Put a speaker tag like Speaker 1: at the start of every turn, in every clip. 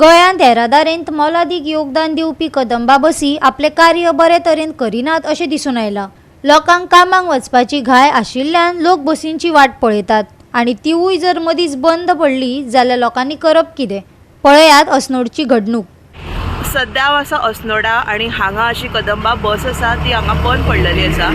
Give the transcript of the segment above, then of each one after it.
Speaker 1: गोंयांत येरादारेंत मोलादीक योगदान दिवपी कदंबा बसी आपलें कार्य बरे तरेन करिनात अशें दिसून आयलां. लोकांक कामाक वचपाची घाय आशिल्ल्यान लोक बसींची वाट पळयतात आनी तिवूय जर मदींच बंद पडली जाल्यार लोकांनी करप कितें? पळयात अस्नोडची घडणूक.
Speaker 2: सद्या हांव आसा अस्नोडा आनी हांगा अशी कदंबा बस आसा ती हांगा बंद पडलेली आसा.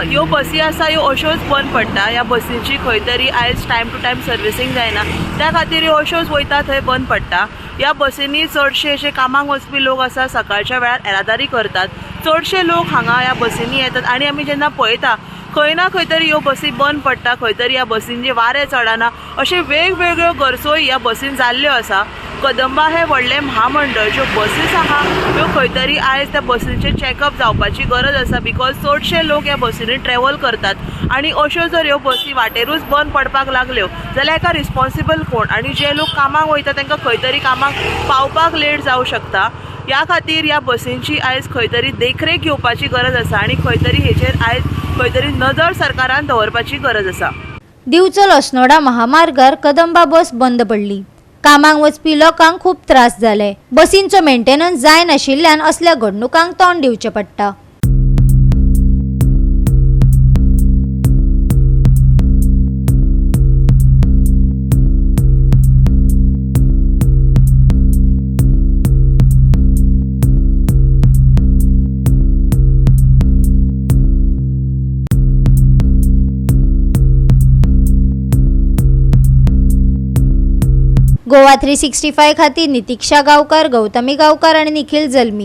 Speaker 2: ह्यो बसी आसा ह्यो अश्योच बंद पडटा. ह्या बसींची खंय तरी आयज टायम टू टायम सर्विसींग जायना, त्या खातीर ह्यो अश्योच वयता थंय बंद पडटा. ह्या बसींनी चडशे अशे कामाक वचपी लोक आसा, सकाळच्या वेळार येरादारी करतात. चडशे लोक हांगा ह्या बसींनी येतात आनी आमी जेन्ना पळयता खंय ना खंय तरी ह्यो बसी बंद पडटा, खंय तरी ह्या बसींचे वारें चडना, अशे वेगवेगळ्यो गरसोय ह्या बसीन जाल्ल्यो आसा. कदंबा हें व्हडलें म्हामंडळ, ज्यो बसीस आहा त्यो खंय तरी आयज त्या बसींचें चॅकअप जावपाची गरज आसा, because चडशे लोक ह्या बसींनी ट्रॅवल करतात आनी अश्यो जर ह्यो बसी वाटेरूच बंद पडपाक लागल्यो जाल्यार हेका रिस्पोन्सिबल कोण? आनी जे लोक कामाक वयता तांकां खंय तरी कामाक पावपाक लेट जावं शकता. ह्या खातीर ह्या बसींची आयज खंय तरी देखरेख घेवपाची गरज आसा आनी खंय तरी हेचेर आयज खंय तरी नदर सरकारान दवरपाची गरज आसा.
Speaker 1: दिवचल अस्नोडा महामार्गार कदंबा बस बंद पडली. कामाक वचपी लोकांक खूब त्रास जाले. बसींचो मेंटेनन्स जाय नाशिल्ल्यान असल्या घडणुकांक तोंड दिवचें पडटा. गोवा 365 खातीर नितिक्षा गांवकार, गौतमी गांवकार आनी निखिल जल्मी.